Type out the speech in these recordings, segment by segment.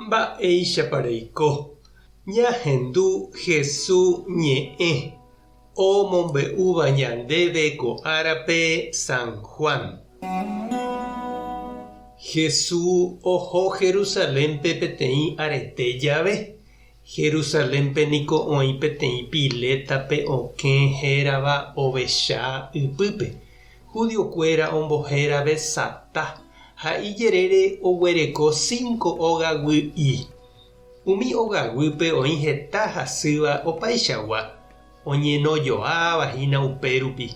Mba'éichapa reiko? Ñahendu Hesu ñe'ẽ omombe'úva ñandéve ko árape San Juan. Hesu oho Jerusalénpe peteĩ arete jave. Jerusalénpe niko oĩ peteĩ pilétape okẽ hérava Ovecha ypýpe. Judiokuéra ombohéra Besatá ha ijerére oguereko cinco ógaguy'i. Umi ogaguýpe oĩ heta hasýva opaichagua, oñenojoáva hína upérupi,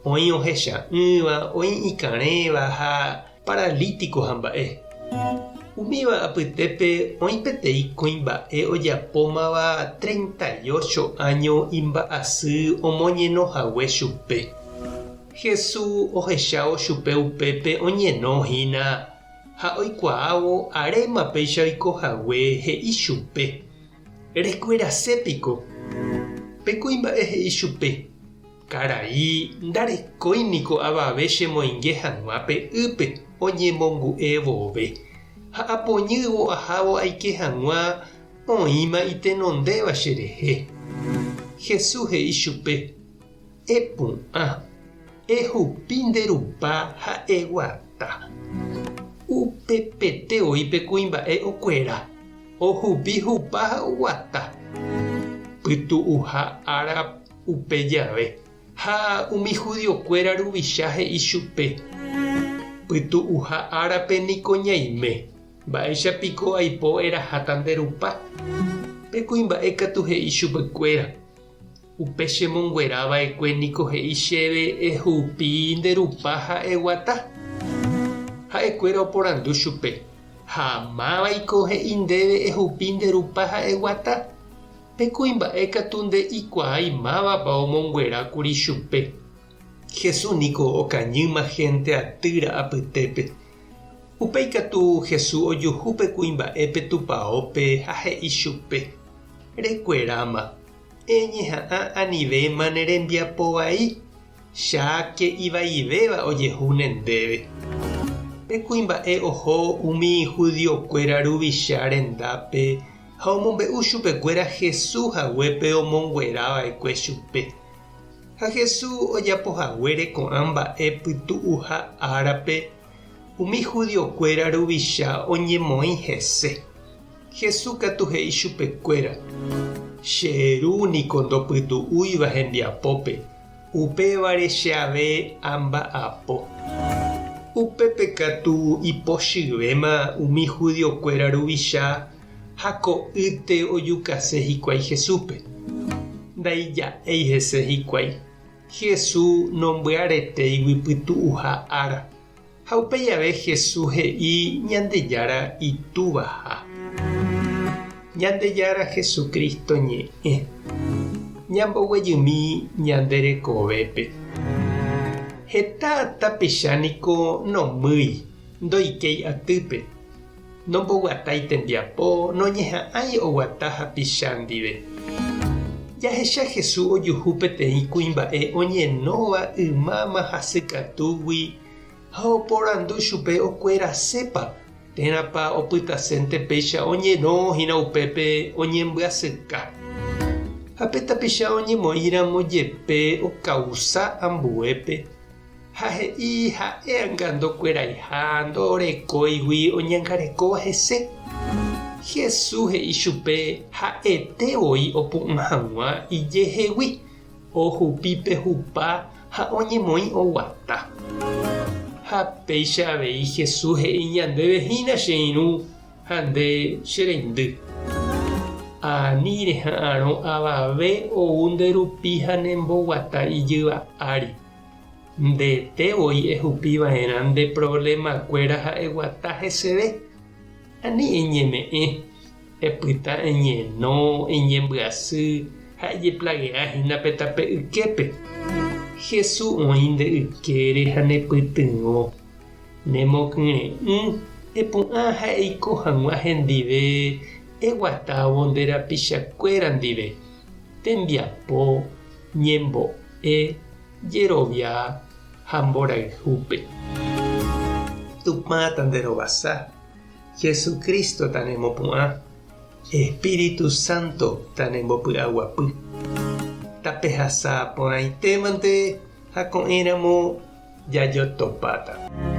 oĩ ohecha'ỹva, oĩ ikarẽva ha paralítiko hamba'e. Umíva apytépe oĩ peteĩ kuimba'e ojapómava 38 áño imba'asy omoñeno hague chupe. Jesús ohechávo chupe upépe oñeno hína ha oikuaávo aréma péicha oiko hague he'i chupe, Rekuerase piko? Pe kuimba'e he'i chupe, Karai, ndarekói niko avave chemoinge hag̃ua pe ýpe oñemongu'e vove, ha apoñývo ahávo aike hag̃ua oĩma itenondéva cherehe. Jesús he'i chupe, Epu'ã, ehupi nde rupa ha eguata. Upepete voi pe kuimba'e okuera, ohupi hupa ha oguata. Pytu'uha ára upe jave, ha umi judiokuéra ruvicha he'i chupe, Pytu'uha árape niko ñaime, mba'éicha piko aipo eraháta nde rupa? Pe kuimba'e katu he'i chupekuéra, Upe chemonguera va'ekue niko he'i chéve ehupi nde rupa ha eguata. Ha'ekuéra oporandu chupe, Ha mávaiko he'i ndéve ehupi nde rupa ha eguata? Pe kuimba'e katu nde'ikuaái mávapa omonguera kuri chupe. Jesús niko okañýma hénte atýra apytépe. Upéi katu Jesús ojuhu pe kuimba'épe tupaópe ha he'i chupe, Rekueráma, eñeha'ã anivéma ne rembiapo vai, cháke ivaivéva ojehu nendéve. Pe kuimba'e oho umi judiokuéra ruvicha rendápe ha omombe'u chupekuéra Jesús haguépe omonguera va'ekue chupe. Ha Jesús ojapo haguére ko'ã mba'e pytu'uha árape, umi judiokuéra ruvicha oñemoĩ hese. Jesús katu he'i chupekuéra, Che Ru niko ndopytu'úiva hembiapópe, upévare che ave amba'apo. Upépe katu ipochyvéma umi judiokuéra ruvicha ha ko'ýte ojukase hikuái Jesúspe. Ndaija'éi hese hikuái, Jesús nombyaretéigui pytu'uha ára. Ha upe jave Jesús he'i Ñandejára Itúvaha. Ñandejára Jesucristo ñe'ẽ. Ñamboguejymi ñande rekovépe. Heta tapicha niko nomýi, ndoikéi atýpe, nomboguatái tembiapo, noñeha'ãi oguata hapicha ndive. Jahecha Jesús ojuhu peteĩ kuimba'e oñenóva ymáma hasykatúgui ha oporandu chupe okuerasépa térãpa opytasénte péicha oñeno hína upépe oñembyasyka. Ha pe tapicha oñemoĩramo jepe okausa ambuépe ha he'i ha'e anga ndokueraiha ndorekóigui oñangarekóva hese. Jesús he'i chupe ha'ete voi opu'ã hag̃ua ijehegui, ohupi pe hupa ha oñemoĩ oguata. Ha péicha avei Jesús he'i ñandéve hína che irũ ha nde che reindy. Ani reha'arõ avave ou nde rupi ha nemboguata ijyva ári. Ndete voi ehupi va'erã nde provlemakuéra ha eguata heseve. Ani eñeme'ẽ, epyta eñeno, eñembyasy ha ejeplagea hína pe tape yképe. Jesús oĩ nde ykére ha nepytyvõ. Nemokyre'ỹ epu'ã ha eiko hag̃ua hendive eguatávo nde rapichakuéra ndive, tembiapo, ñembo'e, jerovia ha mborayhúpe. Tupã tanderovasa. Jesucristo tanemopu'ã, Espíritu Santo tanembopy'aguapy. Tapehasa porãitémante ha ko'ẽramo jajotopáta.